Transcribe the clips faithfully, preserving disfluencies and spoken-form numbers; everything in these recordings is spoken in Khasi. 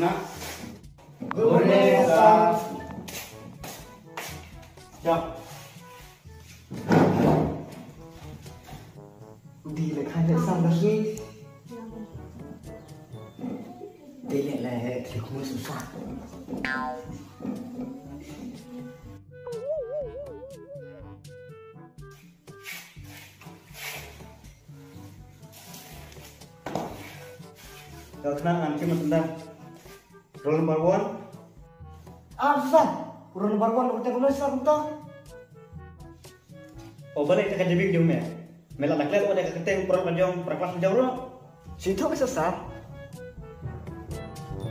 Good morning, sir. Jap. Di le khan le sam lagi. Di le le klik mus sa. Ka khnang an ki masendang. Roll number one. Ah, sir. Roll number one, utai ko sir, utai. Oh, balik ka jibik jong me. Me la naklet utai ka kete, perut la jong, perut la jong ro. Situ ka sir.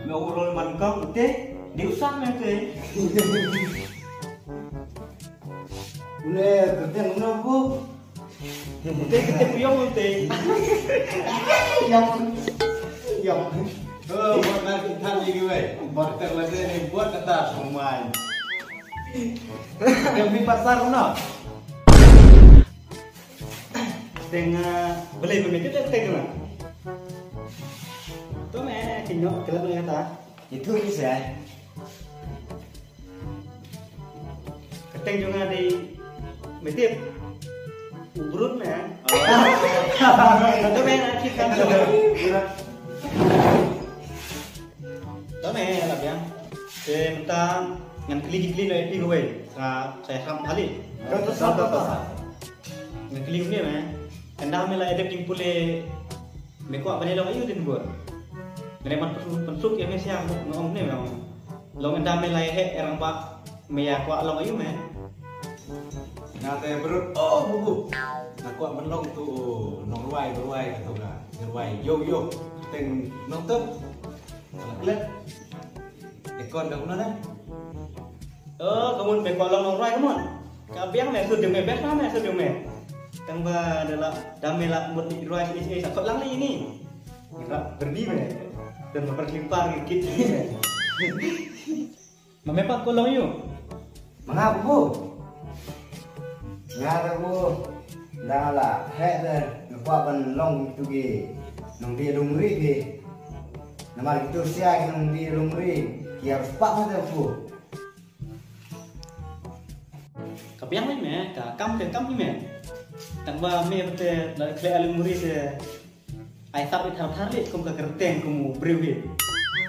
Me roll man ka utai, di usah me utai. Ule, kete mana bu? Te, te, te, puyong te. Yang, yang. Oh, buat nanti tadi gue. Buat terlebih ni, buat kata pemain. Yang di pasar no. Tengah beli pemicu tak tengah. Tu meh kinyok kelab kata. Itu bisa. Kyrteng jong nga dei Metip. U Brut me. Oh. Kata me nga kit kan. Kata me la biang. Te mynta ngan kylli ki kylli na ïa phi kawei. Sa sa ïa kham hali. Kata sa kata sa. Ngan kylli kumne me. Ynda me la edit jingpule Me kwah ban ïa long aïu dien bun. Ngan ïa ban pynsuk, pynsuk ïa me sha, nga ong ne me ong. Long ynda me la ïa heh rangbah, me ïa kwah long aïu me. Nga te Brut, oh bubu. Nga kwah ban long tu, oh, nongrwai, rwai kato nga. Nongrwai, yo yo. Teng nongtep. Salah klet. Ekon da kumno da? Oh, kamun me kwah long nongrwai kamun. Ka biang me sud jong me, best me sud jong me. Tang ba da la, da me la mut rwai ïa ïa sa kot lang lei ni. Ngi rap berni me. Dan ba berkelimpar ngi kit ni me. Ma me pat ko long ïu. Ma nga bubu. Nga da bubu. Da la heh da nga kwah ban long tu ki nongdie longri ki. Namar kitu sia ki nongdie longri ki harus pah da bubu. Ka biang lei me, ka kam ka kam lei me. Tang ba me bete la khleh alumuri te. Ai tap i thar thar lei kum ka kyrteng kum u briew hi.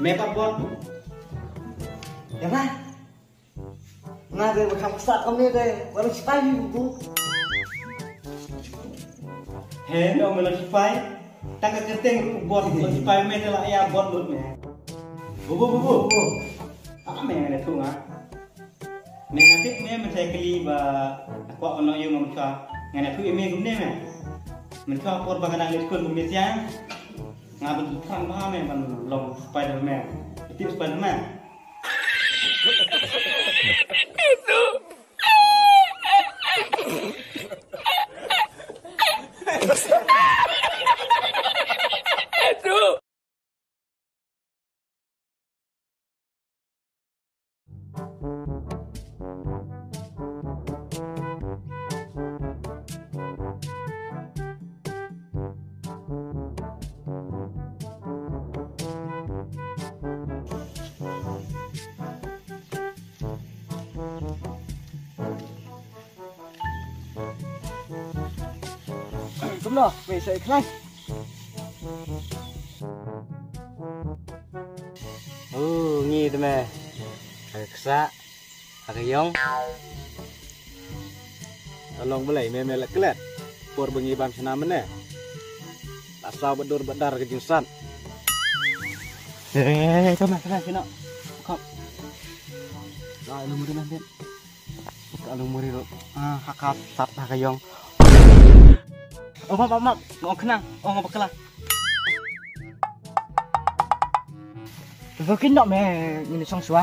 Me pat bot. Ïa ba. Nga de ba kham ksat kum ne de. Ba long sipai hi bubu. He, me ong me long sipai. Tang ka kyrteng ruh bot, long sipai me te la ïa bot lut me. Bubu, bubu, bubu. Ah, me nga ïathuh nga. Me nga tip me mynta kali ba kwah ono ïa me mynta. Nga ïathuh ïa me kumne me. Mynta por ba nga dang leit skul kumne siang. Nga ban thrang bha me ban long Spider-Man. Tip Spider-Man. Kumno, me sa ikhlai. Oh, ngi te me. Ha ka ksa, ha ka ïong. Along balei me me la klet. Por ba ngi bam shna mane. La saw ba dur ba dar ka jingsat. Eh, tama, tama, kino. Kop. La lu mari nanti. Ka long mari ro. Ah, ha ka sat ha ka ïong. Oh, map, map, map. Nga ong khnang. Oh, nga bakla. Zo kin nok me ngin song shuwa.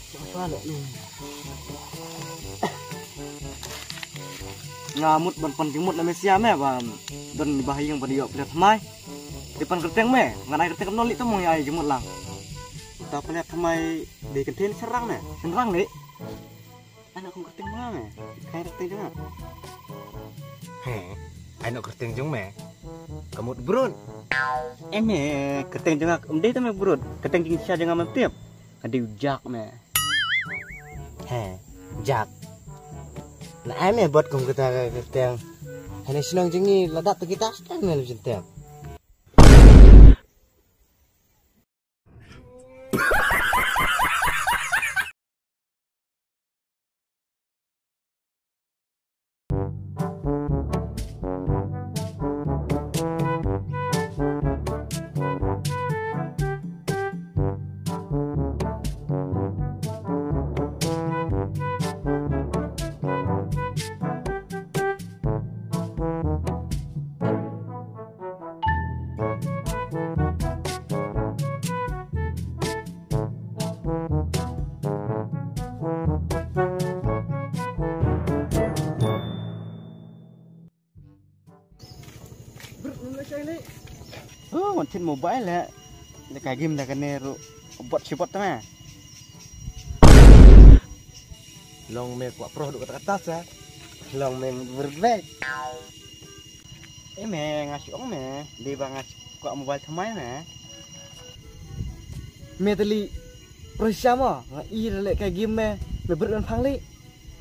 Song shuwa lo ni. Nga mut ban pan jingmut na me sia me ba don ba ha ïing ban ïoh plet mai. Te pan kyrteng me, ngan ai kyrteng kam noli te mo ïa ai jingmut lang. Ta pynlek thymmai dei kynthei ne shynrang ne? Shynrang ne? Ai noh kum kyrteng ma me. Khai kyrteng jong nga. He, ai noh kyrteng jong me. Ka mut brut. Em, eh, kyrteng jong nga, em dei te me brut. Kyrteng jingshisha jong nga me tip. Nga dei u Jack me. He, Jack. La ai me bot kum kata ka kyrteng. Hane shnong jong ngi la dap ta kita style me lu jentep. Oh, wan chin mobile le. Le ka game da kane ruh. Bot shi bot me. Long me kwah proh duk kata kata sa. Long me berbek. Eh me nga shi ong me. Dei ba nga kwah mobile thymmai me. Me teli. Proh sha mo nga i le ka game me. Me ber ban phang li.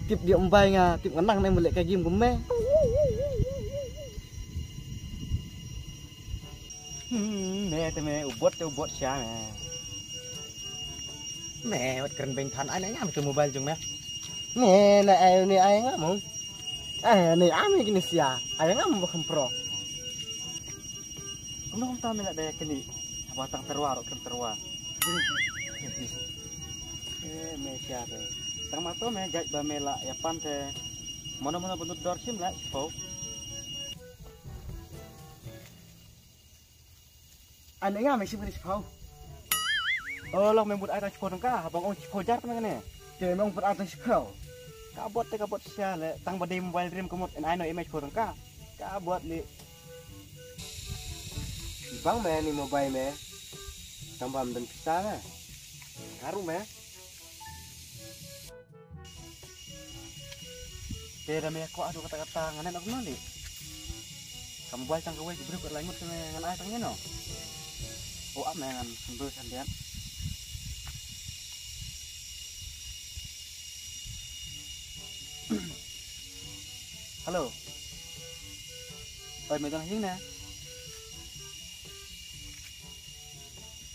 Tip dia mbai nga, tip nga nang ne mele ka game kum me. Hmm, me te me u bot te u bot sha me. Me wat kren beng than ai ne ngam te mobile jong me. Me na ai ne ai ngam mo. Ai ne ai me kini sia. Ai ngam mo kham pro. Kumno kumta me la dei kini. Haba tang terwa ro kren terwa. Eh, me sia te. Tang ma to me jait ba me la ya pan te. Mono mono bunut dor sim la sipau. Ane nga me sim kini sipau. Oh, long me but ai tang sipau tang ka, habang ong sipau jar te me kene. Te me ong but ai tang sipau. Ka bot te ka bot sia le, tang ba dei mobile dream ka mut en ai no image sipau tang ka. Ka bot li. Bang me ni mobile me. Tang ba mden pisa me. Karu me. Te da me ko adu kata kata ngane nok nali. Kam buai tang kawai jibru ko langut me ngan ai tang no. O ap me ngan sembel sandian. Hello. Oi me dang hing ne.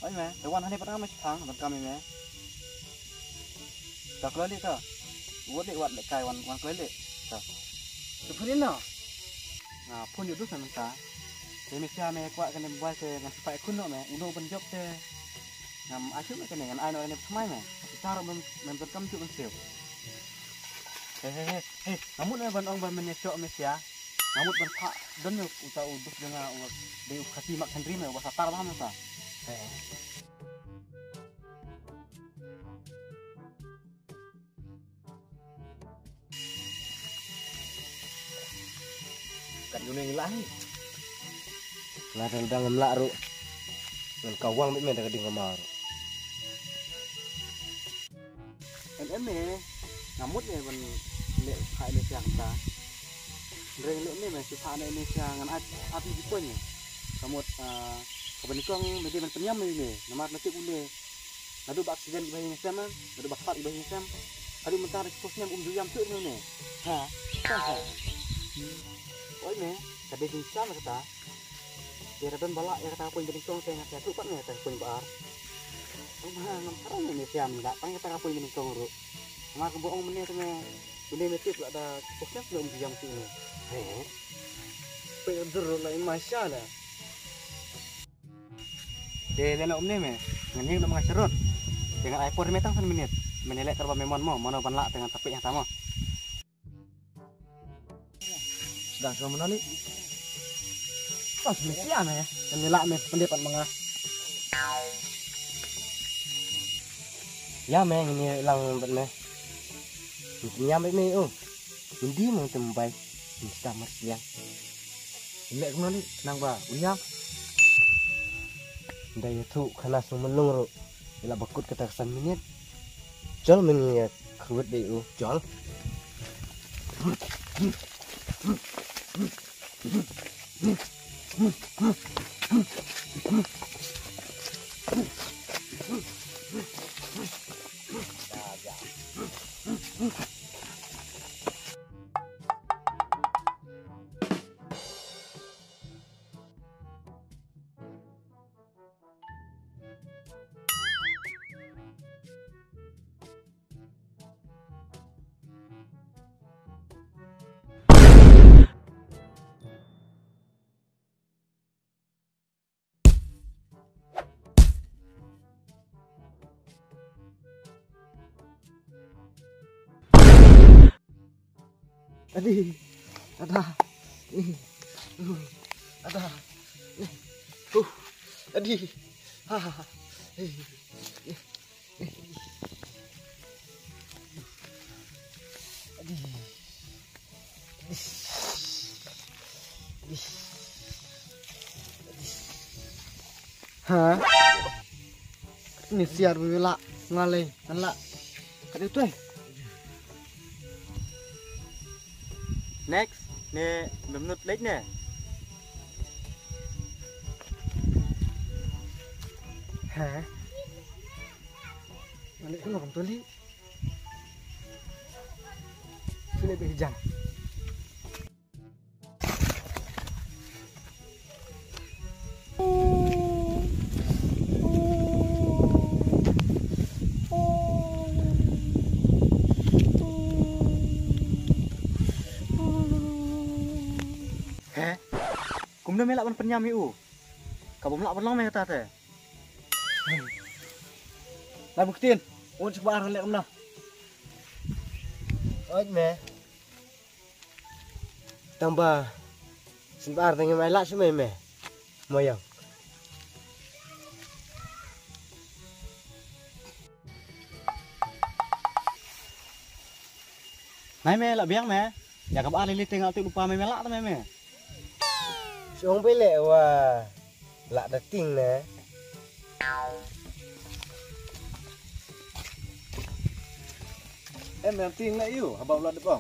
Oi me, te wan hani pat nga me chang, ban kam me. Ta kloi li ta. Wat li wat le kai wan, wan kloi li. Ta. Te phone no. Nga phone yu dus na mynta. Te me sia me kwah kane mobile te ngan sipai kun no me, uno ban jop te. Ngam achu me kane ngan ai no kane psmai me. Te charo me, me ban kam chu ban siew. He he he he, nga mut ne ban ong ba men ïa shoh me sia. Nga mut ban phah don ne uta u dus jong nga u dei u khasi mak khandri me u ba satar ba me sa. He. Kat yu ne ngi lah hi. Nga dang dang ngam lah ruh. Ngan kawang bit me da ka ding ka ma ruh. Em em me, nga mut ne ban leh phah ne sia kata. Reng leh ne me, si phah ne me sia ngan at at ni pon ne. Ka mut, ah, ka ban kong me de ban pynïam me ne, namar na tip u ne. Naduh ba accident ba hi ngi sem, naduh ba khat ba hi ngi sem. Haduh mynta da ki post ne um ju ïam tu ne. Ha, ha, ha. Oi me, ka de jingsiam kata. Te da don ba lah ïa kata ka pun banyngkong te nga ïathuh pat ne kata ka pun ba ar. Ong ha ngam tharai ne me sia mynta tang ïa kata ka pun banyngkong ruh. Namar kumba ong mynne te me une me tip la da pok ïa pun ïa me sini. He. Pe dur la in ma sha la. Te lena umne me ngan ïeng da ma nga sharot. Te ngan ai por me tang san minit. Me ne leh kar ba me mon mo mano ban lah te ngan sa peit ïa ta mo. Sdang shuwa mynno ni. Pas me sia me. Kan me lah me sa pyndep pat ma nga. Ïa me ngin ïa lang bad me. Ngin ïa bad me oh. Ngin di mong te mbai. Ngin sta mar siang. Leh kumno ni nang ba u ïa. Nda ïathuh khana sung mylung ruh. Ila ba kut kata ka san minit. Jol men ïa khwit dei u jol. Adi. Ada. Ih. Uh. Ada. Ih. Uh. Adi. Ha, ha, ha. Ih. Ih. Ih. Adi. Ih. Ih. Ha? Ni siar bela ngalai ngalak. Kadu tu eh. Next, ne memnut lek ne. Ha? Malik tu kam tuli. Sini pergi jam. He? Kumno me lah ban pynïam ïa u? Ka bym lah ban long me kata te. Lah buktin. Un shu ba ar leh kumno. Oj me. Tang ba shu ba ar tang me lah shu me me. Moyang. Nai me lah biang me. Ya ka ba lili teng tu lupa me me lah ta me me. Song pele wa lah da ting ne. Em yang ting ne yu haba lah depong.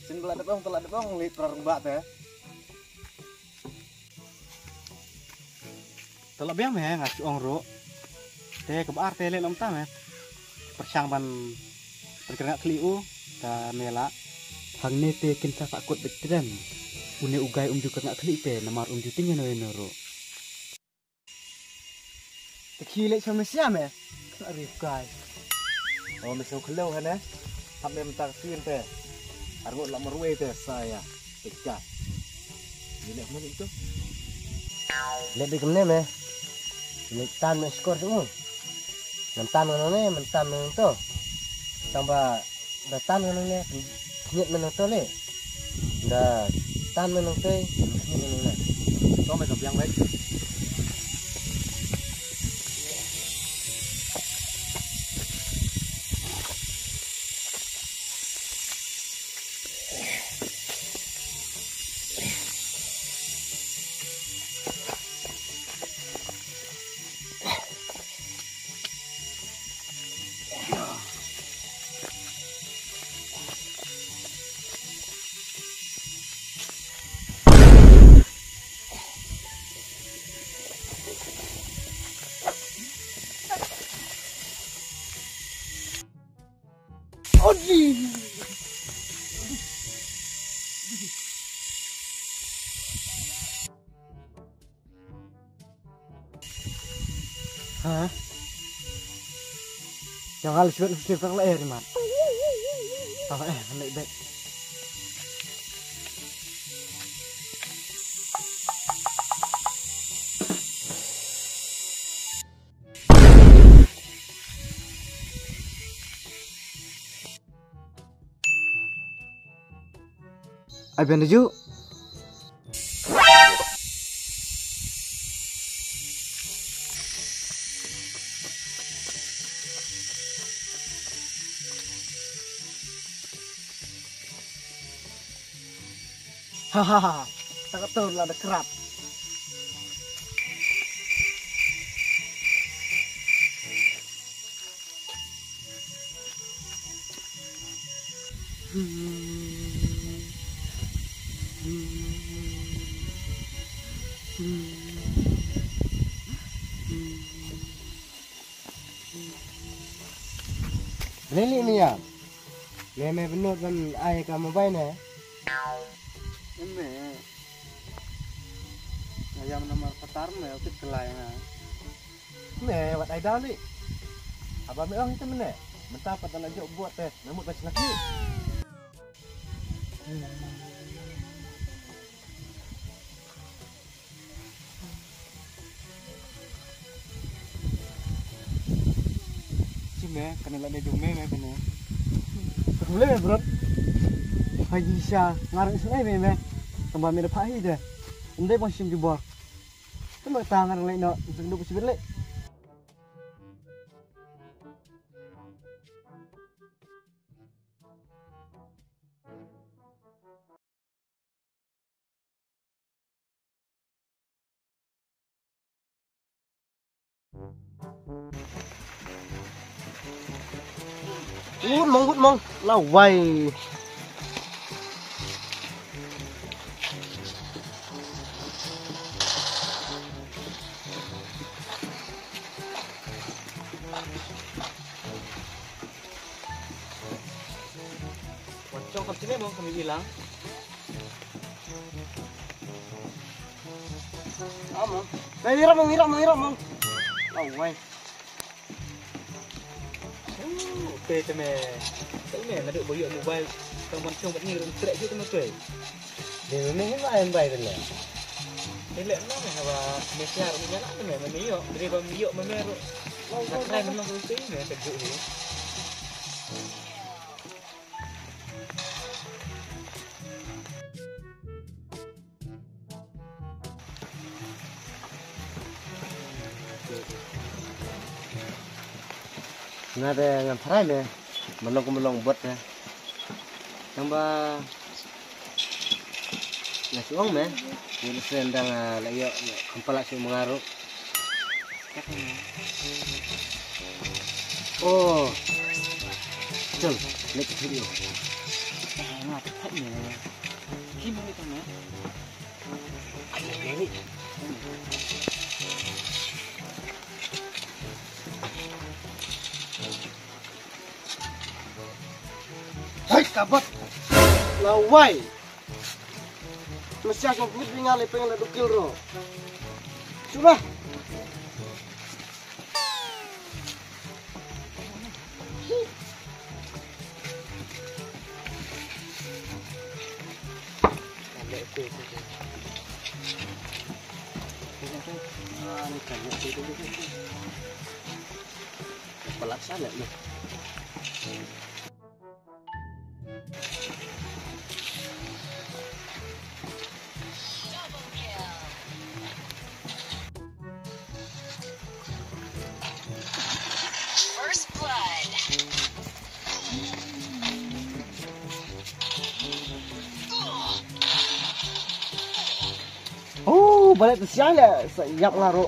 Sin lah depong telah depong li perang ba te. Te lah biang me nga shu ong ruh. Te kaba ar te leh lom ta me. Pyrshang ban pyrkhat nga khlieh u ta me lah. Hangne te kin sa sah kut bit tren. Une u guy um ju kyrngah khlieh te namar um ju ting ïano ïano ruh. Te khi leh sha me sia me. Kyrngah ri u guy. O me sngewkhlew hane. Hap me mynta ka sien te. Arngut la marwei te sa ïa. Te ka. Ni leh kumne tu. Leh bik kumne me. Leh tan me skor tu. Myntan ngan ne myntan ngan to. Tang ba da tan ngan ne khniat me nang to le. Da tan me nang to khniat me nang le. To me ka biang bai. Odi. Ha? Yang alis bet mesti tak leh riman. Tak leh, leh bet. Ai biang da ju. Ha ha ha. Tak betul lah ada kerap. Lili mia. Me me benut ban ai ka mobile ne. Eme. Ayam namar patar me okit kelai ha. Me wat ai dali. Aba me ong itu mene. Mentah pat dalam jok buat teh. Namut bas laki. Shi me, kane la ne jong me me kane. Ka kule me bro. Hai sha, ngar is nai me me. Tamba me da pha hi de. Ndai bang shim jubor. Tamba ta ngar lai no, sing duk sibir lai. Good mong, good mong. Lawai. Wan chong kam chine mong kami ilang. Amo. Nai, irap mong, irap mong, irap mong. Lawai. Te te me. Te me nadu boyo mobile. Tang wan chong bat ni rum trek ju te me te. Dei me me ma em bai dei le. Dei le na me haba me siar me nyala me me me yo. Dei ba me yo me me ru. Ka trai me long ru te me te ju ni. Nga te ngan tharai me, me long kum me long bot te. Tang ba nga shu ong me, ngi la sendang, ah, la ïoh, ïoh kham palat shu mengaru. Oh. Chal, leit ka video. Nga te phat me. Kim ni tang me. Hai, kabot. Lawai. Mesti aku buat dengan lepeng nak dukil ro. Sudah. Pelaksanaan ni. First blood. Oh, balik tu siang le, sa ïap ngaru.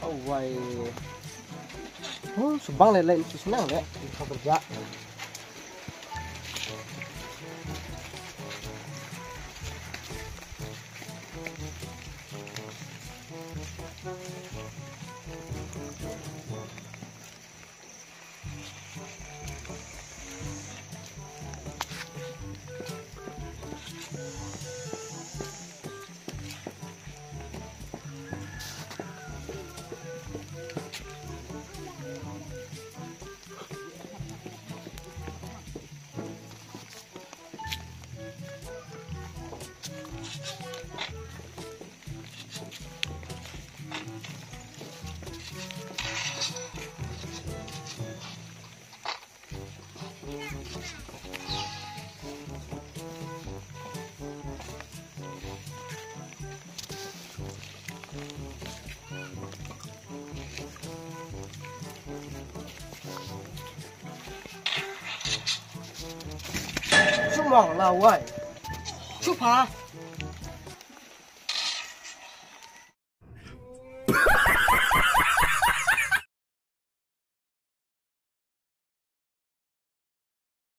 Oh, wai. Oh, subang le, le, itu senang le. Itu kerja. Sumang lawai. Supa.